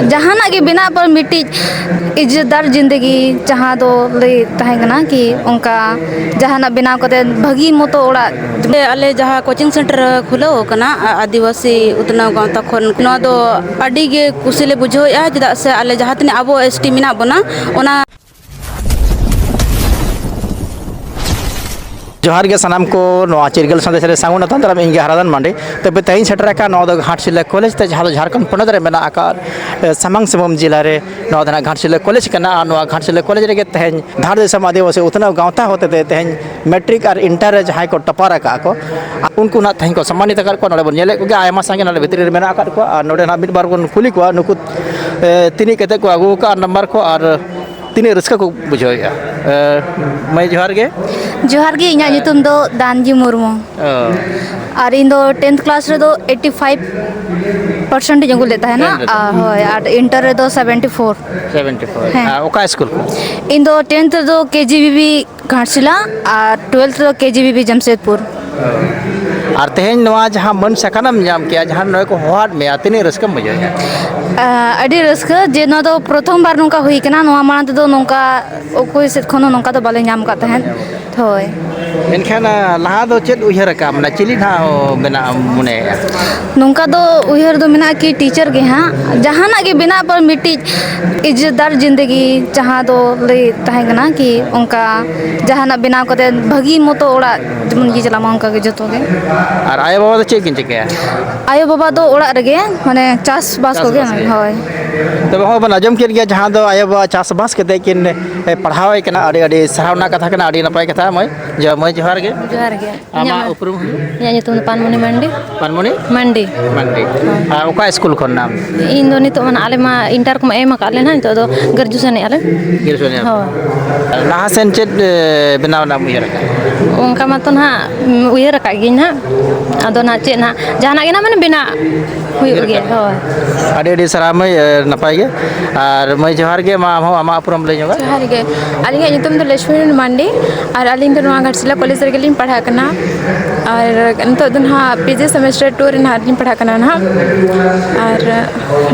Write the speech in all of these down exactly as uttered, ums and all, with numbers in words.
ᱡᱟᱦᱟᱱᱟᱜ ᱜᱮ ᱵᱮᱱᱟᱜ ᱯᱚᱨ ᱢᱤᱫᱴᱤᱡ ᱤᱡᱽᱡᱚᱛᱫᱟᱨ ᱡᱤᱱᱫᱮᱜᱤ, ᱡᱟᱦᱟᱸ ᱫᱚ ᱞᱟᱹᱭ ᱛᱟᱦᱮᱸ ᱠᱟᱱᱟ ᱠᱤ ᱚᱱᱠᱟ ᱡᱟᱦᱟᱱᱟᱜ ᱵᱮᱱᱟᱣ ᱠᱟᱛᱮ ᱵᱷᱟᱹᱜᱤ ᱢᱚᱛᱚ ᱚᱲᱟᱜ᱾ ᱟᱞᱮ ᱡᱟᱦᱟᱸ ᱠᱳᱪᱤᱝ ᱥᱮᱱᱴᱟᱨ ᱠᱷᱩᱞᱟᱹᱣ ᱠᱟᱱᱟ ᱟ-, ᱟᱹᱫᱤᱵᱟᱹᱥᱤ ᱩᱛᱱᱟᱹᱣ ᱜᱟᱶᱛᱟ ᱠᱷᱚᱱ, ᱱᱚᱣᱟ ᱫᱚ ᱟᱹᱰᱤ ᱜᱮ ᱠᱩᱥᱤ ᱞᱮ ᱵᱩᱡᱷᱟᱹᱣᱮᱫᱼᱟ, ᱪᱮᱫᱟᱜ ᱥᱮ ᱟᱞᱮ ᱡᱟᱦᱟᱸ ᱛᱤᱱᱟᱹᱜ ᱟᱵᱚ ᱮᱥ ᱴᱤ ᱢᱮᱱᱟᱜ ᱵᱚᱱᱟ, ᱚᱱᱟ ᱡᱚᱦᱟᱨ ᱜᱮ ᱥᱟᱱᱟᱢ ᱠᱚ, ᱱᱚᱣᱟ ᱪᱤᱨᱜᱟᱹᱞ ᱥᱟᱸᱫᱮᱥ ᱨᱮ ᱥᱟᱹᱜᱩᱱ ᱟᱛᱟᱝ ᱫᱟᱨᱟᱢ, ᱤᱧ ᱜᱮ ᱦᱟᱨᱟᱫᱟᱱ ᱢᱟᱱᱰᱤ᱾ ᱛᱚᱵᱮ ᱛᱮᱦᱮᱧ ᱥᱮᱴᱮᱨ ᱟᱠᱟᱱ ᱱᱚᱣᱟ ᱫᱚ ᱜᱷᱟᱴᱥᱤᱞᱟᱹ ᱠᱚᱞᱮᱡᱽ ᱛᱮ, ᱡᱟᱦᱟᱸ ᱫᱚ ᱡᱷᱟᱲᱠᱷᱚᱸᱰ ᱯᱚᱱᱚᱛ ᱨᱮ ᱢᱮᱱᱟᱜ ᱟᱠᱟᱫ, ᱮ, ᱥᱟᱢᱟᱝ ᱥᱤᱝᱵᱷᱩᱢ ᱡᱮᱞᱟ ᱨᱮ ᱱᱚᱣᱟ ᱫᱚ ᱱᱟᱜ ᱜᱷᱟᱴᱥᱤᱞᱟᱹ ᱠᱚᱞᱮᱡᱽ ᱠᱟᱱᱟ᱾ ᱟᱨ ᱱᱚᱣᱟ ᱜᱷᱟᱴᱥᱤᱞᱟᱹ ᱠᱚᱞᱮᱡᱽ ᱨᱮᱜᱮ ᱛᱮᱦᱮᱧ ᱫᱷᱟᱲ ᱫᱤᱥᱚᱢ ᱟᱹᱫᱤᱵᱟᱹᱥᱤ ᱩᱛᱱᱟᱹᱣ ᱜᱟᱶᱛᱟ ᱦᱚᱛᱮᱛᱮ ᱛᱮᱦᱮᱧ ᱢᱮᱴᱨᱤᱠ ᱟᱨ ᱤᱱᱴᱟᱨ ᱨᱮ ᱡᱟᱦᱟᱸᱭ ᱠᱚ ᱴᱚᱯᱟᱨ ᱟᱠᱟᱫ ᱠᱚ, ᱩᱱᱠᱩ ᱱᱟᱜ ᱛᱮᱦᱮᱧ ᱠᱚ ᱥᱚᱢᱢᱟᱱᱤᱛ ᱟᱠᱟᱫ ᱠᱚᱣᱟ᱾ ᱱᱚᱰᱮ ᱵᱚᱱ ᱧᱮᱞᱮᱫ ᱠᱚᱜᱮᱭᱟ, ᱟᱭᱢᱟ ᱥᱟᱸᱜᱮ ᱱᱚᱰᱮ ᱵᱷᱤᱛᱨᱤ ᱨᱮ ᱢᱮᱱᱟᱜ ᱟᱠᱟᱫ ᱠᱚᱣᱟ᱾ ᱟᱨ ᱱᱚᱰᱮ ᱱᱟᱜ ᱢᱤᱫ ᱵᱟᱨ ᱵᱚᱱ ᱠᱩᱞᱤ ᱠᱚᱣᱟ, ᱱᱩᱠᱩ, ᱮ, ᱛᱤᱱᱟᱹᱜ ᱠᱟᱛᱮ ᱠᱚ ᱟᱹᱜᱩ ᱟᱠᱟᱫᱼᱟ ᱱᱟᱢᱵᱟᱨ ᱠᱚ, ᱟᱨ ᱛᱤᱱᱟᱹᱜ ᱨᱟᱹᱥᱠᱟᱹ ᱠᱚ ᱵᱩᱡᱷᱟᱹᱣᱮᱫᱼᱟ᱾ ᱮ, ᱢᱟᱹᱭ, ᱡᱚᱦᱟᱨ ᱜᱮ᱾ ᱡᱚᱦᱟᱨ ᱜᱮ, ᱤᱧᱟᱹᱜ ᱧᱩᱛᱩᱢ ᱫᱚ ᱫᱟᱱᱡᱤ ᱢᱩᱨᱢᱩ᱾ ᱚ᱾ ᱟᱨ ᱤᱧ ᱫᱚ ᱴᱮᱱᱛᱷ ᱠᱞᱟᱥ ᱨᱮᱫᱚ ᱮᱭᱤᱴᱤ ᱯᱷᱟᱭᱤᱵᱷ ᱯᱟᱨᱥᱮᱱᱴ ᱤᱧ ᱟᱹᱜᱩ ᱞᱮᱫ ᱛᱟᱦᱮᱱᱟ᱾ ᱴᱮᱱ ᱨᱮᱫᱚ? ᱟᱨ, ᱦᱳᱭ, ᱟᱨ ᱤᱱᱴᱟᱨ ᱨᱮᱫᱚ ᱥᱮᱵᱷᱮᱱᱴᱤ ᱯᱷᱳᱨ᱾ Seventy four. ᱦᱮᱸ᱾ ᱟᱨ ᱚᱠᱟ ᱥᱠᱩᱞ ᱠᱷᱚᱱ? ᱤᱧ ᱫᱚ ᱴᱮᱱᱛᱷ ᱨᱮᱫᱚ ᱠᱮ ᱡᱤ ᱵᱤ ᱵᱤ ᱜᱷᱟᱴᱥᱤᱞᱟ ᱟᱨ ᱴᱩᱭᱮᱞᱛᱷ ᱨᱮᱫᱚ ᱠᱮ ᱡᱤ ᱵᱤ ᱵᱤ ᱡᱟᱢᱥᱮᱫᱽᱯᱩᱨ᱾ ᱟᱨ ᱛᱮᱦᱮᱧ ᱱᱚᱣᱟ ᱡᱟᱦᱟᱸ ᱢᱟᱹᱱ ᱥᱟᱠᱟᱱᱮᱢ ᱧᱟᱢ ᱠᱮᱜᱼᱟ, ᱡᱟᱦᱟᱸ ᱱᱚᱰᱮ ᱠᱚ ᱦᱚᱦᱚᱣᱟᱫ ᱢᱮᱭᱟ, ᱛᱤᱱᱟᱹᱜ ᱨᱟᱹᱥᱠᱟᱹᱢ ᱵᱩᱡᱷᱟᱹᱣᱮᱫᱼᱟ? ᱟ, ᱟᱹᱰᱤ ᱨᱟᱹᱥᱠᱟᱹ ᱡᱮ ᱱᱚᱣᱟ ᱫᱚ ᱯᱨᱚᱛᱷᱚᱢ ᱵᱟᱨ ᱱᱚᱝᱠᱟ ᱦᱩᱭ ᱠᱟᱱᱟ᱾ ᱱᱚᱣᱟ ᱢᱟᱲᱟᱝ ᱛᱮᱫᱚ ᱱᱚᱝᱠᱟ ᱚᱠᱚᱭ ᱥᱮᱫ ᱠᱷᱚᱱ ᱦᱚᱸ ᱱᱚᱝᱠᱟ ᱫᱚ ᱵᱟᱞᱮ ᱧᱟᱢ ᱟᱠᱟᱫ ᱛᱟᱦᱮᱸᱫ᱾ ᱦᱳᱭ᱾ ᱮᱱᱠᱷᱟᱱ, ᱟ, ᱞᱟᱦᱟ ᱫᱚ ᱪᱮᱫ ᱩᱭᱦᱟᱹᱨ ᱟᱠᱟᱫ ᱟᱢ, ᱢᱟᱱᱮ ᱪᱤᱞᱤ ᱱᱟᱦᱟᱜ ᱵᱮᱱᱟᱜ ᱮᱢ ᱢᱚᱱᱮᱭᱮᱫᱼᱟ? ᱱᱚᱝᱠᱟ ᱫᱚ ᱩᱭᱦᱟᱹᱨ ᱫᱚ ᱢᱮᱱᱟᱜᱼᱟ ᱠᱤ ᱴᱤᱪᱟᱨ ᱜᱮ ᱦᱟᱸᱜ, ᱡᱟᱦᱟᱱᱟᱜ ᱜᱮ ᱵᱮᱱᱟᱜ ᱯᱚᱨ ᱢᱤᱫᱴᱤᱡ ᱤᱡᱽᱡᱚᱛᱫᱟᱨ ᱡᱤᱱᱫᱮᱜᱤ, ᱡᱟᱦᱟᱸ ᱫᱚ ᱞᱟᱹᱭ ᱛᱟᱦᱮᱸ ᱠᱟᱱᱟ ᱠᱤ ᱚᱱᱠᱟ ᱡᱟᱦᱟᱱᱟᱜ ᱵᱮᱱᱟᱣ ᱠᱟᱛᱮ ᱵᱷᱟᱹᱜᱤ ᱢᱚᱛᱚ ᱚᱲᱟᱜ ᱡᱮᱢᱚᱱ ᱜᱮ ᱪᱟᱞᱟᱜ ᱢᱟ, ᱚᱱᱠᱟ ᱜᱮ ᱡᱚᱛᱚ ᱜᱮ᱾ ᱟᱨ ᱟᱭᱳᱼᱵᱟᱵᱟ ᱫᱚ ᱪᱮᱫ ᱠᱤᱱ ᱪᱤᱠᱟᱹᱭᱟ? ᱟᱭᱳᱼᱵᱟᱵᱟ ᱫᱚ ᱚᱲᱟᱜ ᱨᱮᱜᱮ, ᱢᱟᱱᱮ ᱪᱟᱥᱵᱟᱥ ᱠᱚᱜᱮ᱾ ᱪᱟᱥᱵᱟᱥ ᱜᱮ? ᱦᱳᱭ᱾ ᱛᱚᱵᱮ ᱦᱚᱸᱜᱼᱚᱭ ᱵᱚᱱ ᱟᱸᱡᱚᱢ ᱠᱮᱫ ᱜᱮᱭᱟ, ᱡᱟᱦᱟᱸ ᱫᱚ ᱟᱭᱳᱼᱵᱟᱵᱟ ᱪᱟᱥᱵᱟᱥ ᱠᱟᱛᱮ ᱠᱤᱱ, ᱮ, ᱯᱟᱲᱦᱟᱣ ᱮ ᱠᱟᱱᱟ᱾ ᱟᱹᱰᱤ ᱟᱹᱰᱤ ᱥᱟᱨᱦᱟᱣ ᱨᱮᱱᱟᱜ ᱠᱟᱛᱷᱟ ᱠᱟᱱᱟ, ᱟᱹᱰᱤ ᱱᱟᱯᱟᱭ ᱠᱟᱛᱷᱟ᱾ ᱢᱟᱹᱭ, ᱡᱚ-, ᱢᱟᱹᱭ, ᱡᱚᱦᱟᱨ ᱜᱮ᱾ ᱡᱚᱦᱟᱨ ᱜᱮ᱾ ᱟᱢᱟᱜ ᱤᱧᱟᱹᱜ ᱢᱟ-, ᱩᱯᱨᱩᱢ ᱦᱩᱭᱩᱜ? ᱤᱧᱟᱹᱜ ᱧᱩᱛᱩᱢ ᱫᱚ ᱯᱟᱱᱢᱩᱱᱤ ᱢᱟᱱᱰᱤ᱾ ᱯᱟᱱᱢᱩᱱᱤ? ᱢᱟᱱᱰᱤ᱾ ᱢᱟᱱᱰᱤ᱾ ᱦᱳᱭ᱾ ᱟᱨ ᱚᱠᱟ ᱥᱠᱩᱞ ᱠᱷᱚᱱ ᱱᱟᱢ? ᱤᱧ ᱫᱚ ᱱᱤᱛᱚᱜ ᱢᱟ ᱱᱟᱜ ᱟᱞᱮ ᱢᱟ ᱤᱱᱴᱟᱨ ᱠᱚᱢᱟ ᱮᱢ ᱟᱠᱟᱫ ᱞᱮ ᱱᱟᱜ, ᱱᱤᱛᱚᱜ ᱫᱚ ᱜᱨᱮᱡᱩᱭᱮᱥᱚᱱ ᱮᱫᱼᱟ ᱞᱮ᱾ ᱜᱨᱮᱡᱩᱭᱮᱥᱚᱱ ᱮᱫᱼᱟ ᱯᱮ᱾ ᱦᱳᱭ᱾ ᱞᱟᱦᱟ ᱥᱮᱱ ᱪᱮᱫ, ᱮ, ᱵᱮᱱᱟᱣ ᱨᱮᱱᱟᱜ ᱮᱢ ᱩᱭᱦᱟᱹᱨ ᱟᱠᱟᱫᱼᱟ? ᱚᱱᱠᱟ ᱢᱟᱛᱚ ᱱᱟᱜ, ᱩᱭᱦᱟᱹᱨ ᱟᱠᱟᱫ ᱜᱤᱭᱟᱹᱧ ᱱᱟᱜ, ᱟᱫᱚ ᱱᱟᱜ ᱪᱮᱫ ᱱᱟᱜ, ᱡᱟᱦᱟᱱᱟᱜ ᱜᱮ ᱱᱟᱜ ᱢᱟᱱᱮ ᱵᱮᱱᱟᱜ ᱦᱩᱭᱩᱜ ᱜᱮᱭᱟ᱾ ᱦᱳᱭ᱾ ᱟᱹᱰᱤ ᱟᱹᱰᱤ ᱥᱟᱨᱦᱟᱣ ᱢᱟᱹᱭ, ᱮ, ᱱᱟᱯᱟᱭ ᱜᱮ᱾ ᱟᱨ ᱢᱟᱹᱭ, ᱡᱚᱦᱟᱨ ᱜᱮ᱾ ᱢᱟ, ᱟᱢ ᱦᱚᱸ ᱟᱢᱟᱜ ᱩᱯᱨᱩᱢ ᱞᱟᱹᱭ ᱧᱚᱜᱟ᱾ ᱡᱚᱦᱟᱨ ᱜᱮ᱾ ᱟᱹᱞᱤᱧᱟᱜ ᱧᱩᱛᱩᱢ ᱫᱚ ᱞᱚᱪᱷᱢᱤ ᱢᱟᱱᱰᱤ ᱟᱨ ᱟᱹᱞᱤᱧ ᱫᱚ ᱱᱚᱣᱟ ᱜᱷᱟᱴᱥᱤᱞᱟ ᱠᱚᱞᱮᱡᱽ ᱨᱮᱜᱮᱞᱤᱧ ᱯᱟᱲᱦᱟᱜ ᱠᱟᱱᱟ᱾ ᱟᱨ ᱱᱤᱛᱚᱜ ᱫᱚ ᱱᱟᱦᱟᱜ ᱯᱤ ᱡᱤ ᱥᱮᱢᱮᱥᱴᱟᱨ ᱴᱩ ᱨᱮ ᱱᱟᱦᱟᱜ ᱞᱤᱧ ᱯᱟᱲᱦᱟᱜ ᱠᱟᱱᱟ ᱱᱟᱦᱟᱜ᱾ ᱟᱨ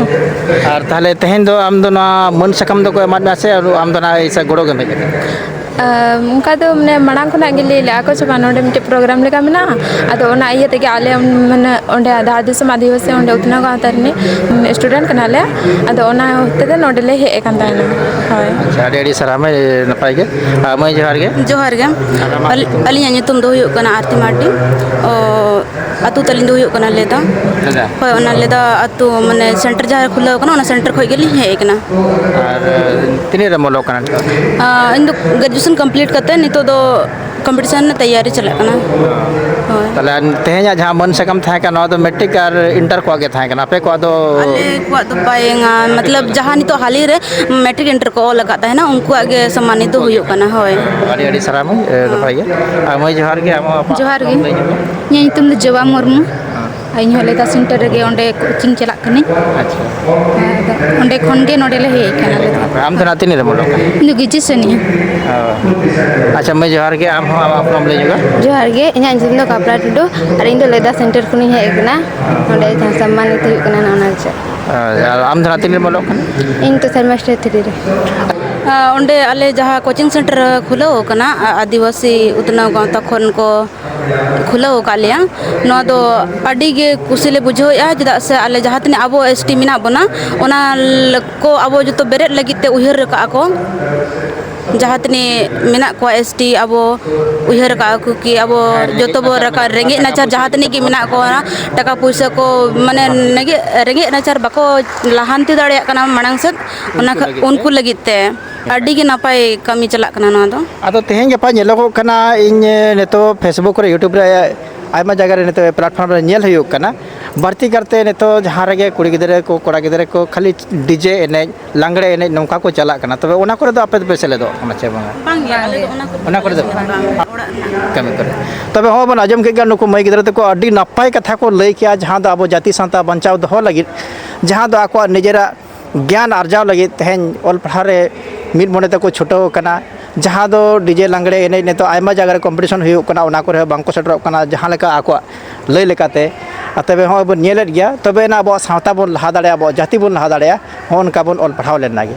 ᱟᱨ ᱛᱟᱦᱚᱞᱮ ᱛᱮᱦᱮᱧ ᱫᱚ ᱟᱢ ᱫᱚ ᱱᱚᱣᱟ ᱢᱟᱹᱱ ᱥᱟᱠᱟᱢ ᱫᱚᱠᱚ ᱮᱢᱟᱫ ᱢᱮᱭᱟ ᱥᱮ ᱟᱢ ᱫᱚ ᱱᱚᱣᱟ ᱥᱮ ᱜᱚᱲᱚ ᱜᱮᱢ ᱦᱮᱡ ᱟᱠᱟᱱᱟ? ᱟᱢ, ᱚᱱᱠᱟ ᱫᱚ ᱢᱟᱱᱮ ᱢᱟᱲᱟᱝ ᱠᱷᱚᱱᱟᱜ ᱜᱮ ᱞᱟᱹᱭ ᱞᱮᱜᱼᱟ ᱠᱚ ᱪᱮ ᱵᱟᱝ, ᱱᱚᱰᱮ ᱢᱤᱫᱴᱮᱡ ᱯᱨᱳᱜᱨᱟᱢ ᱞᱮᱠᱟ ᱢᱮᱱᱟᱜᱼᱟ, ᱟᱫᱚ ᱚᱱᱟ ᱤᱭᱟᱹ ᱛᱮᱜᱮ ᱟᱞᱮ ᱢᱟᱱᱮ ᱚᱸᱰᱮ ᱫᱷᱟᱲ ᱫᱤᱥᱚᱢ ᱟᱹᱫᱤᱵᱟᱹᱥᱤ ᱚᱸᱰᱮ ᱩᱛᱱᱟᱹᱣ ᱜᱟᱶᱛᱟ ᱨᱤᱱᱤᱡ ᱥᱴᱩᱰᱮᱱᱴ ᱠᱟᱱᱟᱞᱮ, ᱟᱫᱚ ᱚᱱᱟ ᱦᱚᱛᱮ ᱛᱮ ᱱᱚᱰᱮ ᱞᱮ ᱦᱮᱡ ᱟᱠᱟᱱ ᱛᱟᱦᱮᱱᱟ᱾ ᱦᱳᱭ᱾ ᱟᱪᱪᱷᱟ, ᱟᱹᱰᱤ ᱟᱹᱰᱤ ᱥᱟᱨᱦᱟᱣ ᱢᱟᱹᱭ, ᱱᱟᱯᱟᱭ ᱜᱮ᱾ ᱟᱨ ᱢᱟᱹᱭ, ᱡᱚᱦᱟᱨ ᱜᱮ᱾ ᱡᱚᱦᱟᱨ ᱜᱮ᱾ ᱟᱨ ᱟᱢᱟᱜ ᱟᱹᱞᱤ-, ᱧᱩᱛᱩᱢ? ᱟᱹᱞᱤᱧᱟᱜ ᱧᱩᱛᱩᱢ ᱫᱚ ᱦᱩᱭᱩᱜ ᱠᱟᱱᱟ ᱟᱨᱛᱤ ᱢᱟᱨᱰᱤ᱾ ᱚ, ᱟᱹᱛᱩ ᱛᱟᱹᱞᱤᱧ ᱫᱚ ᱦᱩᱭᱩᱜ ᱠᱟᱱᱟ ᱞᱮᱫᱟ᱾ ᱞᱮᱫᱟ? ᱦᱳᱭ, ᱚᱱᱟ ᱞᱮᱫᱟ ᱟᱹᱛᱩ, ᱢᱟᱱᱮ, ᱥᱮᱱᱴᱟᱨ ᱡᱟᱦᱟᱸ ᱨᱮ ᱠᱷᱩᱞᱟᱹᱣ ᱠᱟᱱᱟ, ᱚᱱᱟ ᱥᱮᱱᱴᱟᱨ ᱠᱷᱚᱱ ᱜᱮᱞᱤᱧ ᱦᱮᱡ ᱟᱠᱟᱱᱟ᱾ ᱟᱨ ᱛᱤᱱᱟᱹᱜ ᱨᱮᱢ ᱚᱞᱚᱜ ᱠᱟᱱᱟ ᱱᱤᱛᱚᱜ? ᱟᱸ, ᱤᱧ ᱫᱚ ᱜᱨᱮᱡᱩᱭᱮᱥᱚᱱ ᱠᱚᱢᱯᱞᱤᱴ ᱠᱟᱛᱮ ᱱᱤᱛᱚᱜ ᱫᱚ ᱠᱚᱢᱯᱤᱴᱤᱥᱚᱱ ᱨᱮᱱᱟᱜ ᱛᱮᱭᱟᱨᱤ ᱪᱟᱞᱟᱜ ᱠᱟᱱᱟ᱾ ᱦᱳᱭ᱾ ᱛᱟᱦᱚᱞᱮ ᱛᱮᱦᱮᱧᱟᱜ ᱡᱟᱦᱟᱸ ᱢᱟᱹᱱ ᱥᱟᱠᱟᱢ ᱛᱟᱦᱮᱸ ᱠᱟᱱᱟ, ᱱᱚᱣᱟ ᱫᱚ ᱢᱮᱴᱨᱤᱠ ᱟᱨ ᱤᱱᱴᱟᱨ ᱠᱚᱣᱟᱜ ᱜᱮ ᱛᱟᱦᱮᱸ ᱠᱟᱱᱟ, ᱟᱯᱮ ᱠᱚᱣᱟᱜ ᱫᱚ? ᱟᱞᱮ ᱠᱚᱣᱟᱜ ᱫᱚ ᱵᱟᱭ, ᱢᱚᱛᱞᱚᱵ, ᱡᱟᱦᱟᱸ ᱱᱤᱛᱚᱜ ᱦᱟᱹᱞᱤ ᱨᱮ ᱢᱮᱴᱨᱤᱠ ᱤᱱᱴᱟᱨ ᱠᱚ ᱚᱞ ᱟᱠᱟᱫ ᱛᱟᱦᱮᱱᱟ, ᱩᱱᱠᱩᱣᱟᱜ ᱜᱮ ᱥᱚᱢᱢᱟᱱᱤᱛ ᱫᱚ ᱦᱩᱭᱩᱜ ᱠᱟᱱᱟ᱾ ᱦᱳᱭ᱾ ᱟᱹᱰᱤ ᱟᱹᱰᱤ ᱥᱟᱨᱦᱟᱣ ᱢᱟᱹᱭ, ᱮ, ᱱᱟᱯᱟᱭ ᱜᱮ᱾ ᱟᱨ ᱢᱟᱹᱭ, ᱡᱚᱦᱟᱨ ᱜᱮ, ᱟᱢ ᱦᱚᱸ ᱟᱢᱟᱜ ᱡᱚᱦᱟᱨ ᱜᱮ᱾ ᱞᱟᱹᱭ ᱧᱚᱜ ᱢᱮ᱾ ᱤᱧᱟᱹᱜ ᱧᱩᱛᱩᱢ ᱫᱚ ᱡᱚᱵᱟ ᱢᱩᱨᱢᱩ᱾ ᱦᱮᱸ᱾ ᱟᱨ ᱤᱧ ᱦᱚᱸ ᱞᱮᱫᱟ ᱥᱮᱱᱴᱟᱨ ᱨᱮᱜᱮ ᱚᱸᱰᱮ ᱠᱳᱪᱤᱝ ᱪᱟᱞᱟᱜ ᱠᱟᱹᱱᱟᱹᱧ᱾ ᱟᱪᱪᱷᱟ᱾ ᱟᱫᱚ ᱚᱸᱰᱮ ᱠᱷᱚᱱ ᱜᱮ ᱱᱚᱰᱮ ᱞᱮ ᱦᱮᱡ ᱟᱠᱟᱱᱟ ᱟᱞᱮ ᱫᱚ᱾ ᱟᱢ ᱫᱚ ᱱᱟᱜ ᱛᱤᱱᱟᱹᱜ ᱨᱮᱢ ᱚᱞᱚᱜ ᱠᱟᱱᱟ? ᱤᱧ ᱫᱚ ᱜᱨᱮᱡᱩᱭᱮᱥᱚᱱ ᱤᱧ᱾ ᱚ᱾ ᱟᱪᱪᱷᱟ ᱢᱟᱹᱭ, ᱡᱚᱦᱟᱨ ᱜᱮ, ᱟᱢ ᱦᱚᱸ ᱟᱢᱟᱜ ᱩᱯᱨᱩᱢ ᱞᱟᱹᱭ ᱧᱚᱜᱟ᱾ ᱡᱚᱦᱟᱨ ᱜᱮ, ᱤᱧᱟᱹᱜ ᱧᱩᱛᱩᱢ ᱫᱚ ᱠᱟᱯᱨᱟ ᱴᱩᱰᱩ ᱟᱨ ᱤᱧ ᱫᱚ ᱞᱮᱫᱟ ᱥᱮᱱᱴᱟᱨ ᱠᱷᱚᱱᱤᱧ ᱦᱮᱡ ᱟᱠᱟᱱᱟ᱾ ᱱᱚᱰᱮ ᱡᱟᱦᱟᱸ ᱥᱚᱢᱢᱟᱱᱤᱛ ᱦᱩᱭᱩᱜ ᱠᱟᱱᱟ, ᱱᱚᱜᱼᱚ ᱱᱟ ᱪᱮᱫ᱾ ᱟᱨ ᱟᱢ ᱫᱚ ᱱᱟᱜ ᱛᱤᱱᱟᱹᱜ ᱨᱮᱢ ᱚᱞᱚᱜ ᱠᱟᱱᱟ? ᱤᱧ ᱫᱚ ᱥᱮᱢᱮᱥᱴᱟᱨ ᱛᱷᱨᱤ ᱨᱮ᱾ ᱟᱨ ᱚᱸᱰᱮ ᱟᱞᱮ ᱡᱟᱦᱟᱸ ᱠᱳᱪᱤᱝ ᱥᱮᱱᱴᱟᱨ ᱠᱷᱩᱞᱟᱹᱣ ᱠᱟᱱᱟ, ᱟ-, ᱟᱹᱫᱤᱵᱟᱹᱥᱤ ᱩᱛᱱᱟᱹᱣ ᱜᱟᱶᱛᱟ ᱠᱷᱚᱱ ᱠᱚ ᱠᱷᱩᱞᱟᱹᱣ ᱟᱠᱟᱫ ᱞᱮᱭᱟ᱾ ᱱᱚᱣᱟ ᱫᱚ ᱟᱹᱰᱤ ᱜᱮ ᱠᱩᱥᱤ ᱞᱮ ᱵᱩᱡᱷᱟᱹᱣᱮᱫᱼᱟ, ᱪᱮᱫᱟᱜ ᱥᱮ ᱟᱞᱮ ᱡᱟᱦᱟᱸ ᱛᱤᱱᱟᱹᱜ ᱟᱵᱚ ᱮᱥ ᱴᱤ ᱢᱮᱱᱟᱜ ᱵᱚᱱᱟ, ᱚᱱᱟ ᱞᱮ-, ᱠᱚ ᱟᱵᱚ ᱡᱚᱛᱚ ᱵᱮᱨᱮᱫ ᱞᱟᱹᱜᱤᱫ ᱛᱮ ᱩᱭᱦᱟᱹᱨ ᱟᱠᱟᱫᱼᱟ ᱠᱚ᱾ ᱡᱟᱦᱟᱸ ᱛᱤᱱᱟᱹᱜ ᱢᱮᱱᱟᱜ ᱠᱚᱣᱟ ᱮᱥ ᱴᱤ, ᱟᱵᱚ ᱩᱭᱦᱟᱹᱨ ᱟᱠᱟᱫᱼᱟ ᱠᱚ ᱠᱤ ᱟᱵᱚ ᱡᱚᱛᱚ ᱵᱚ ᱨᱟᱠᱟᱵ, ᱨᱮᱸᱜᱮᱡ ᱱᱟᱪᱟᱨ ᱡᱟᱦᱟᱸ ᱛᱤᱱᱟᱹᱜ ᱜᱮ ᱢᱮᱱᱟᱜ ᱠᱚᱣᱟ, ᱴᱟᱠᱟ ᱯᱩᱭᱥᱟᱹ ᱠᱚ, ᱢᱟᱱᱮ, ᱨᱮᱸᱜᱮᱡ, ᱨᱮᱸᱜᱮᱡ ᱱᱟᱪᱟᱨ ᱵᱟᱠᱚ ᱞᱟᱦᱟᱱᱛᱤ ᱫᱟᱲᱮᱭᱟᱜ ᱠᱟᱱᱟ ᱢᱟᱲᱟᱝ ᱥᱮᱫ, ᱚᱱᱟ ᱩᱱᱠᱩ ᱠᱷᱟ-, ᱞᱟᱹᱜᱤᱫ ᱛᱮ᱾ ᱩᱱᱠᱩ ᱞᱟᱹᱜᱤᱫ ᱛᱮ ᱟᱹᱰᱤ ᱜᱮ ᱱᱟᱯᱟᱭ ᱠᱟᱹᱢᱤ ᱪᱟᱞᱟᱜ ᱠᱟᱱᱟ ᱱᱚᱣᱟ ᱫᱚ᱾ ᱟᱫᱚ ᱛᱮᱦᱮᱧ ᱜᱟᱯᱟ ᱧᱮᱞᱚᱜᱚᱜ ᱠᱟᱱᱟ, ᱤᱧ ᱱᱤᱛᱚᱜ Facebook ᱨᱮ, YouTube ᱨᱮ, ᱟᱭᱢᱟ ᱡᱟᱭᱜᱟ ᱨᱮ ᱱᱤᱛᱚᱜ platform ᱨᱮ ᱧᱮᱞ ᱦᱩᱭᱩᱜ ᱠᱟᱱᱟ, ᱵᱟᱹᱲᱛᱤ ᱠᱟᱨᱛᱮ ᱱᱤᱛᱚᱜ ᱡᱟᱦᱟᱸ ᱨᱮᱜᱮ ᱠᱩᱲᱤ ᱜᱤᱫᱽᱨᱟᱹ ᱠᱚ, ᱠᱚᱲᱟ ᱜᱤᱫᱽᱨᱟᱹ ᱠᱚ ᱠᱷᱟᱹᱞᱤ ᱰᱤᱡᱮ ᱮᱱᱮᱡ, ᱞᱟᱜᱽᱲᱮ ᱮᱱᱮᱡ ᱱᱚᱝᱠᱟ ᱠᱚ ᱪᱟᱞᱟᱜ ᱠᱟᱱᱟ᱾ ᱛᱚᱵᱮ ᱚᱱᱟ ᱠᱚᱨᱮ ᱫᱚ ᱟᱯᱮ ᱫᱚᱯᱮ ᱥᱮᱞᱮᱫᱚᱜ ᱠᱟᱱᱟ ᱪᱮ ᱵᱟᱝᱟ? ᱵᱟᱝ ᱜᱮ, ᱟᱞᱮ ᱫᱚ ᱚᱱᱟ ᱠᱚᱨᱮ ᱚᱱᱟ ᱠᱚᱨᱮ ᱫᱚ ᱵᱟᱝ᱾ ᱵᱟᱝ, ᱚᱲᱟᱜ ᱨᱮᱱᱟᱜ᱾ ᱠᱟᱹᱢᱤ ᱠᱚᱨᱮ᱾ ᱛᱚᱵᱮ ᱦᱚᱸᱜᱼᱚᱭ ᱵᱚᱱ ᱟᱸᱡᱚᱢ ᱠᱮᱫ ᱜᱮᱭᱟ, ᱱᱩᱠᱩ ᱢᱟᱹᱭ ᱜᱤᱫᱽᱨᱟᱹ ᱛᱟᱠᱚ ᱟᱹᱰᱤ ᱱᱟᱯᱟᱭ ᱠᱟᱛᱷᱟ ᱠᱚ ᱞᱟᱹᱭ ᱠᱮᱜᱼᱟ, ᱡᱟᱦᱟᱸ ᱫᱚ ᱟᱵᱚ ᱡᱟᱹᱛᱤ ᱥᱟᱶᱛᱟ ᱵᱟᱧᱪᱟᱣ ᱫᱚᱦᱚ ᱞᱟᱹᱜᱤᱫ, ᱡᱟᱦᱟᱸ ᱫᱚ ᱟᱠᱚᱣᱟᱜ ᱱᱤᱡᱮᱨᱟᱜ ᱜᱮᱭᱟᱱ ᱟᱨᱡᱟᱣ ᱞᱟᱹᱜᱤᱫ ᱛᱮᱦᱮᱧ ᱚᱞ ᱯᱟᱲᱦᱟᱣ ᱨᱮ ᱢᱤᱫ ᱢᱚᱱᱮ ᱛᱮᱠᱚ ᱪᱷᱩᱴᱟᱹᱣ ᱟᱠᱟᱱᱟ᱾ ᱡᱟᱦᱟᱸ ᱫᱚ ᱰᱤᱡᱮ ᱞᱟᱜᱽᱲᱮ ᱮᱱᱮᱡ ᱱᱤᱛᱚᱜ ᱟᱭᱢᱟ ᱡᱟᱭᱜᱟ ᱨᱮ ᱠᱚᱢᱯᱤᱴᱤᱥᱚᱱ ᱦᱩᱭᱩᱜ ᱠᱟᱱᱟ, ᱚᱱᱟ ᱠᱚᱨᱮ ᱦᱚᱸ ᱵᱟᱝᱠᱚ ᱥᱮᱴᱮᱨᱚᱜ ᱠᱟᱱᱟ, ᱡᱟᱦᱟᱸ ᱞᱮᱠᱟ ᱟᱠᱚᱣᱟᱜ ᱞᱟᱹᱭ ᱞᱮᱠᱟᱛᱮ᱾ ᱟᱨ ᱛᱚᱵᱮ ᱦᱚᱸᱜᱼᱚᱭ ᱵᱚᱱ ᱧᱮᱞᱮᱫ ᱜᱮᱭᱟ, ᱛᱚᱵᱮ ᱮᱱᱟ ᱟᱵᱚᱣᱟᱜ ᱥᱟᱶᱛᱟ ᱵᱚᱱ ᱞᱟᱦᱟ ᱫᱟᱲᱮᱭᱟᱜᱼᱟ, ᱟᱵᱚᱣᱟᱜ ᱡᱟᱹᱛᱤ ᱵᱚᱱ ᱞᱟᱦᱟ ᱫᱟᱲᱮᱭᱟᱜᱼᱟ, ᱦᱚᱸᱜᱼᱚ ᱱᱚᱝᱠᱟ ᱵᱚᱱ ᱚᱞ ᱯᱟᱲᱦᱟᱣ ᱞᱮᱱ ᱜᱮ᱾